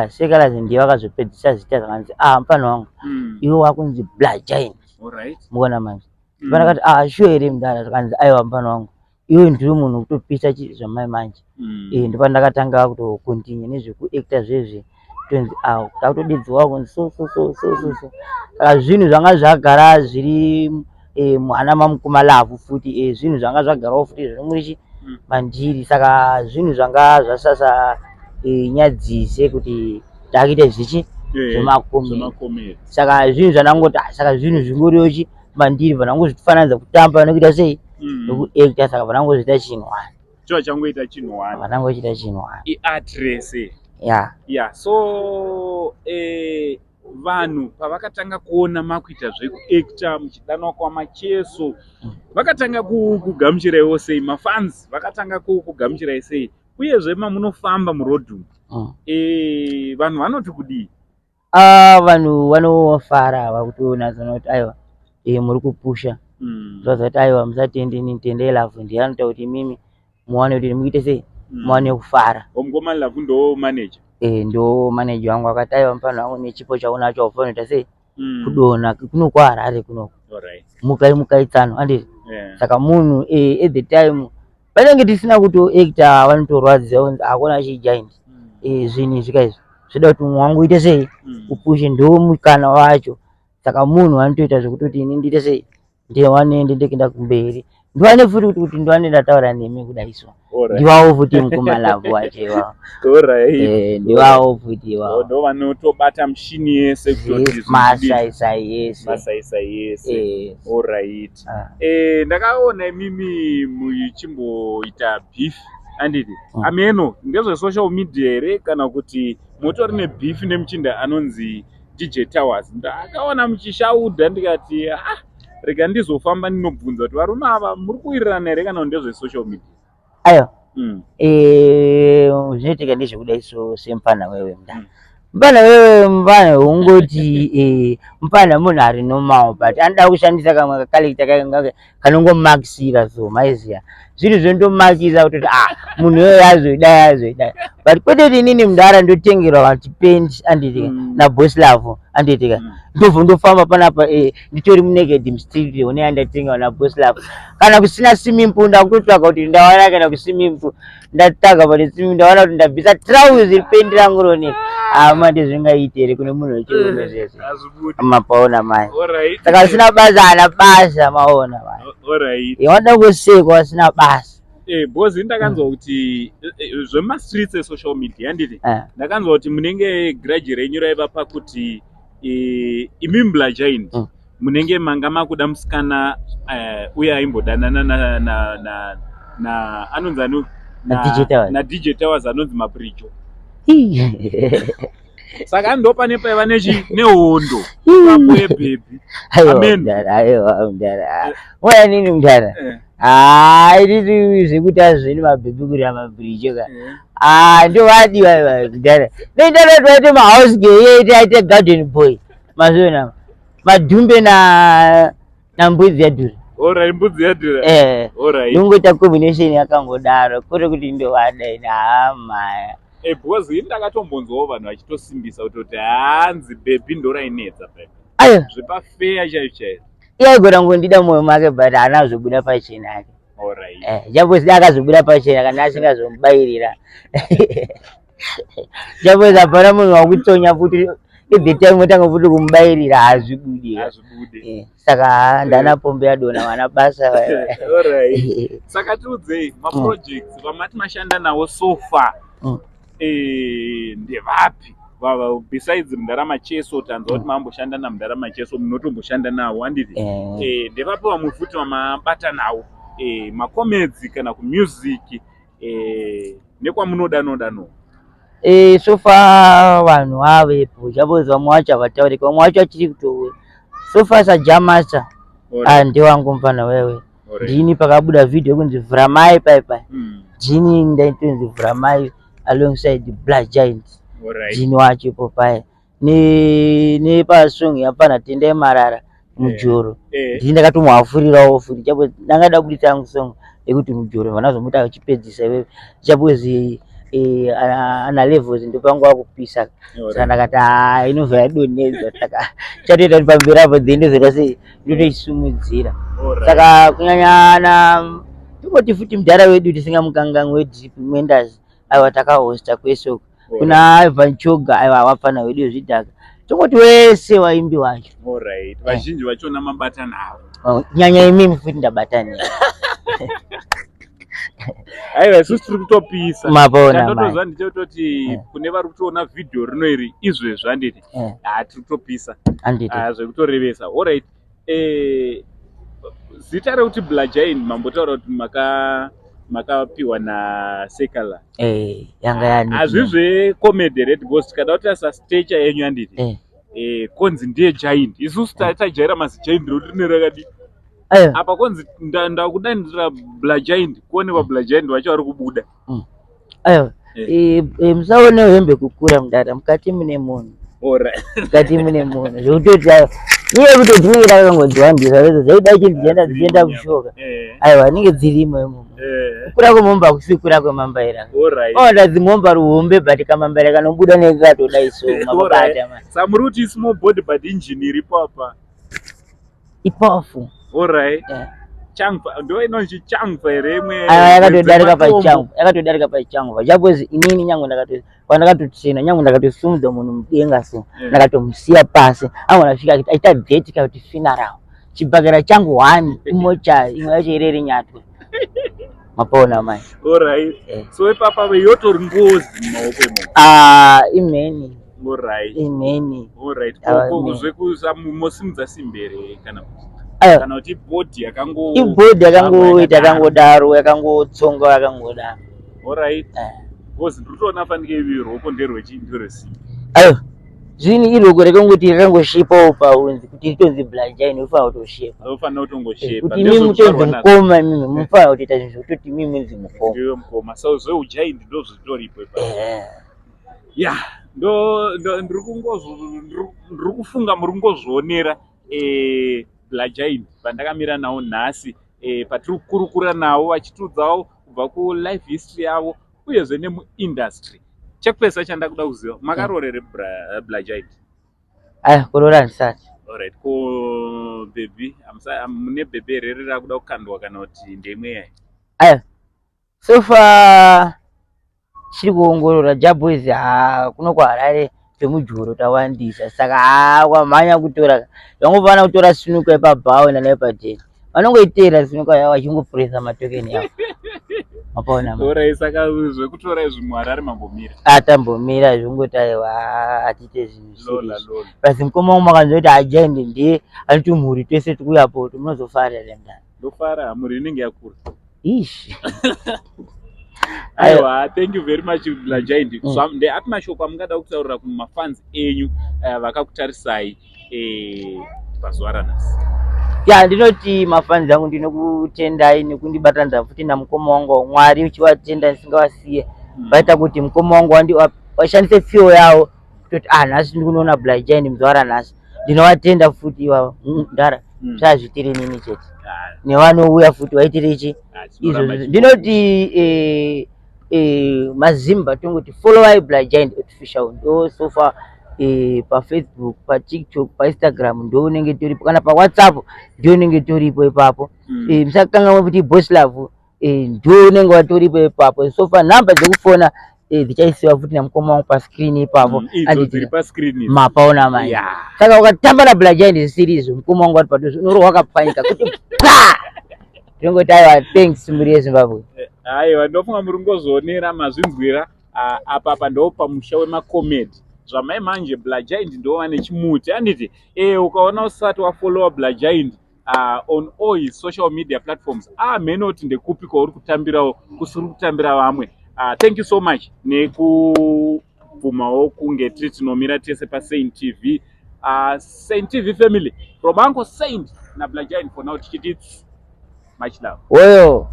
Seh Calaz ndiye vakazopedzisa zita zvakanzi ah mfana wangu iwe wakunzi Bla Giant. Muona manje. Pandakati ah sure here mdara, zvakanzi aiwa mfana wangu iwe ndiwe munhu kutopisa zvamai manje. Ndopandakatanga kutocontinue nezvekuacta zvezvi, tonzi ah takutodidziwa kunzi so so so so so so. Saka zvinhu zvanga zvagara zviri mwana mamukoma Lavhu futi, zvinhu zvanga zvagarawo futi zviri murichi mandiri. Saka zvinhu zvanga zvasasa nyadzise kuti takuita zvichi zvemakomedi. Zvemakomedi. Saka zvinhu zvandangoti ah, saka zvinhu zvingoriwo chi mandiri, vanangozvifananidza kutamba nekuita sei nekuacta. Saka vanangozviita chinhu one. Cho changoita chinhu one. Vanangochita chinhu one. Iart rese. Ya. Yeah, so vanhu pavakatanga kuona makuita zvekuacta, muchidanwa kwaMacheso, vakatanga kugamuchiraiwo sei? Mafans vakatanga kugamuchirai sei? Uyezve mamunofamba muroad umu, vanhu vanoti kudii? Ah, vanhu vanofara vakutoona zona kuti aiwa, muri kupusha. Zvaza kuti aiwa, musatende inini, tendei Lavhu, ndiye anoita kuti imimi muwane kuti muite sei, muwane kufara. Mukoma Lavhu ndo manager? Ndo manager wangu. Akati aiwa mufana wangu, nechipo chaunacho haufanira kuita sei, kudonha kuno kwaHarare kunoko. Mukai mukai tsano, handiti? Saka munhu at the time panenge tisina kutoacta vanotorwadziwa kunzi hakuna chigiant. Zvinhu izvi kaizvi zvoda kuti mumwe wangu uite sei, upushe, ndo mukana wacho. Saka munhu anotoita zvekutoti ini ndiite sei, ndiwane ndendekuenda kumberi, ndiwane futi kuti ndiwane ndataura nemi kudai so. Ndiwawo futi mukoma Lavhu wacho iwawo. Ndiwawo futi iwawo. Ndo vanotobata mushini yese kutoti masaisai yese. Masaisai yese. Alright. Ndakaona imimi muchimboita beef, anditi? Ameno ndezvesocial media here kana kuti motori nebeef nemuchinda anonzi DJ Towers? Ndakaona muchishaudha, ndikati ah, rega ndizofamba ndinobvunza kuti varume ava muri kuwirirana here kana kuti ndezvesocial media? Aiwa. Zvinoitika ndezvekudai so, semufana wewe mudana, mufana wewe, mufana ungoti mufana munhu ari normal, but anoda kushandisa kamwe kacharacter kanongomakisira. So maiziya zvinhu zvondomakisa kutoti ah, munhu iyoyo azoidai azoidai, but kwete kuti inini mudara ndotengerwa kana kuti pendi, andiitika, naBoss Lavhu, andiitika, ndobva ndofamba panapa nditori munaked mustreet, one yandatengerwa naBoss Lavhu. Kana kusina swimming pool, ndakutotsvaga kuti ndawana kana kuswimming pool, ndataga pane swimming, ndawana kuti ndabvisa trouser, pendi rangu rooneka. Mande zvingaite here kune munhu wechirume zvese? Hazvibudi. Mapaona mai. Saka vasina basa haana basa, maona mai. Wanoda kusekwa vasina basa. Because ndakanzwa kuti zvemastreets esocial media, handiti? Ndakanzwa kuti munenge grudge renyu raiva pakuti imi Bla Giant munenge manga makuda musikana uye aimbodanana na anonzi ani? Na DJ Towers. Na DJ Towers anonzi Mabrijo. Saka ndo pane paiva nechi nehondo ipapo yebhebhi. Aiwa. Amen. Mudhara, aiwa mudhara, moya nini mudhara. Hai, riri zvekuti azveni mabhebhi kurira mabhirijo ka. Ah, ndovadiwa iva mudhara. Ndoita kuti vaite mahouse girl, iye aite garden boy. Mazviona madhumbe na nambudzi yadhura. Alright, mbudzi yadhura. Ndongoita combination yakangodaro, kwete kuti ndovada ini, hamaya. Because ini ndakatombonzwawo vanhu vachitosimbisa kutoti hanzi bhebhi ndorainetsa bhebhi. Aiwa. Zvepafeya chaizvo chaizvo. Iye aigona kungondida mwoyo make, but haana kuzobuda pachena ake. Chapozi akazobuda pachena kana asingazomubayirira, chapozi hapana munhu wakutsonya futi at the time otanga futi kumubayirira, hazvibudi. Hazvibudi. Saka ndana pombe yadona vana basa. Alright. Saka tiudzei maprojects vamati mashanda nawo so far. Ndevapi besides Mudhara Macheso? Tanzwa kuti mamboshanda naMudhara Macheso, munotomboshanda nawo, handiti? Ndevapi vamwe futi vamabata nawo, macomedies kana kumusic, nekwamunoda noda no? So far vanhu vavepo, chapozi vamwe vacho havatauriki, vamwe vacho vachiri kutouya. So far saJamaster, ah, ndewangu mufana wewe. Ndini pakabuda video yekunzi Vhuramai pai pai, ndini ndaitonzi Vhuramai alongside Black Giant. Ndini wacho ipo paya nepasong yapana Tendai Marara, Mujoro. Ndini ndakatomuhafurirawo futi, chapo ndangada kubudisa yangu song yekuti Mujoro, vanazomuti achipedzisa iwewe, chapozi. Ana levels ndopangu akupisa, saka ndakati haa, inobva yadonhedza, saka chatoita kuti pamberi apo then ndozoita sei, ndotoisumudzira. Saka kunyanya ana tongoti futi mudhara wedu tisingamukanganwi weDrip Menders, aiwa, takahosta kwese uko kuna Ivan Choga, aiwa, wapfana wedu wezvidhaka, tongoti wese waimbi wacho. Alright, vazhinji vachona mabata navo. Oh, nyanya imimi futi ndabatani. Aiwa, isusu tiri kutopisa. Mapona. Chandotoziva ndechekutoti kune vari kutoona vhidhiyo rino iri izvezvi, handiti? Ha, tiri kutopisa. Handiti. Ah, zvekutorevesa. Alright, zita rekuti Blajine mambotaura kuti makapiwa nasekala. Yanga yani. Hazvizve comedy here? Because tikada kutarisa stature yenyu, handiti? Konzi ndiye giant, isusu tajaira mazigiant roti rine rakadii. Apa konzi ndakudandira Blagiant, kuonekwa Blagiant vacho vari kubuda. Aiwa. Musaone hembe kukura mudara, mukati mune munhu. Mukati mune munhu zvekutoti aiwa, iye kutoti dzinenge takangodziwandisa redzo dzaida chinhu dzienda dzichienda kushoka. Aiwa, inenge dzirimo imomo. Kukura kwemombe hakusi kukura kwemambaira. Oda dzimombe ruhombe, but kamambaira kanobuda nekatodai so mabata ma. Saka muri kuti small body but engine iripo apa. Ipowerful. Changfa ndo inonzi changfa here imwe? Aiwa, yakatodarika pachangu, yakatodarika pachangu chapozi inini nyange ndakato pandakatotraina, nyange ndakatosimudza munhu mudenga so, ndakatomusiya pasi, angona asvika aita dheti kana kuti funeral, chibhakera changu one imochari, imwe yacho irere nyatwe, mapona mai. So ipapa yotori ngozi mumaoko imomo. Ah, imheni. Imheni. Alright. Ava imheni. Zvekusa mosimudza simbi here kana kuti Aiwa. kana kuti ibhodhi yakango Ibhodhi yakangoita yakangodaro, yakangotsonga yakangodaro. Because ndiri kutoona fanike ivi ruoko nderwesimbi. Aiwa, zvini iroko rakangoti rakangoshepawo paunzi kuti ritonzi Blajine, ufanira kutoshepa. Unofanira kutongoshepa. Kuti imi mutonzi mukoma, imimi munofanira kutoita zvinhu zvekutoti imi munzi mukoma. Ndiwe mukoma, so zveugiant ndo zvitoripo ipapo. Ya, ndiri kufunga muri kungozvionera Blajine pandakamira nawo nhasi, patiri kukurukura navo vachitiudzawo kubva kulife history yavo uyezve nemuindustry. Chekupesa chandakuda kuziva, makaroora here, Blajine? Aiwa, kuroora handisati. Alright, ko bhebhi, mune bhebhi here riri rakuda kukandwa kana kuti ndeimwe yai? Aiwa, so far chiri kuongorora Jaboys. Ha, kuno kuHarare twemujuro tawandisa, saka ha, kwamhanya kutora vangofana kutora sinuka yepabhawa nanayepadheni, vanongoitera sinuka yavo vachingopuresa matokeni yavo, mapaona ma. Alright, saka zvekutora izvi muHarare mambomira? Atambomira zvongoti aiwa, hatiite zvinhu Lola zvisiri. Lola. Basi mukoma wangu makanzwa kuti ajaindi ndiye anoti mhuri twese tikuyapo, kuti munozofarira remdani. Ndofara, mhuri inenge yakura. Ish. Aiwa, thank you very much, Blajine. So ndeapi mashoko amungada kutaurira kumafans enyu vakakutarisai pazuva ranhasi? Ya, ndinoti mafans angu, ndinokutendai nekundibatanidza futi namukoma wangu. Mwari uchivatenda ndisingavasiye. Vaita kuti mukoma wangu washandise fiyo yavo kutoti ah, nhasi ndiri kunoona Blajine muzuva ranhasi. Ndinovatenda futi ivavo. Ndara zvazvitiri nini chete. Nevanouya futi vaitire chi Ah, tinoramba izvozvo. Ndinoti mazimba tongoti followai Blajine Official, ndo so far paFacebook, paTikTok, paInstagram ndo unenge toripo, kana paWhatsApp ndio unenge toripo ipapo. Musakanganwa kuti Boss Love ndo unenge watoripo ipapo. So far nhamba dzekufona dzichaisiwa futi namukoma wangu pascreen ipapo. Idzo dziri pascreen idzi. Mapaona manje. Saka ukatamba naBlajine zvisiri izvo, mukoma wangu ari padhuze, unorohwa wakapwanyika kuti pa. Tinongoti aiwa, thanks mhuri yeZimbabwe. Aiwa, ndofunga muri kungozvionera, mazvinzwira. Ah, apa apa ndo pamusha wemacomedy zvamai manje. Blajine ndo vane chimuti, handiti? Ukaona usati wafollowa Blajine on all his social media platforms, ah, mheno kuti ndekupi kwauri kutambirawo kusiri kutambira vamwe. Thank you so much nekubvumawo kunge tiri tinomira tese paSaint TV, Saint TV family, from Uncle Saint naBlajine for now, tichiti much love. Oyo.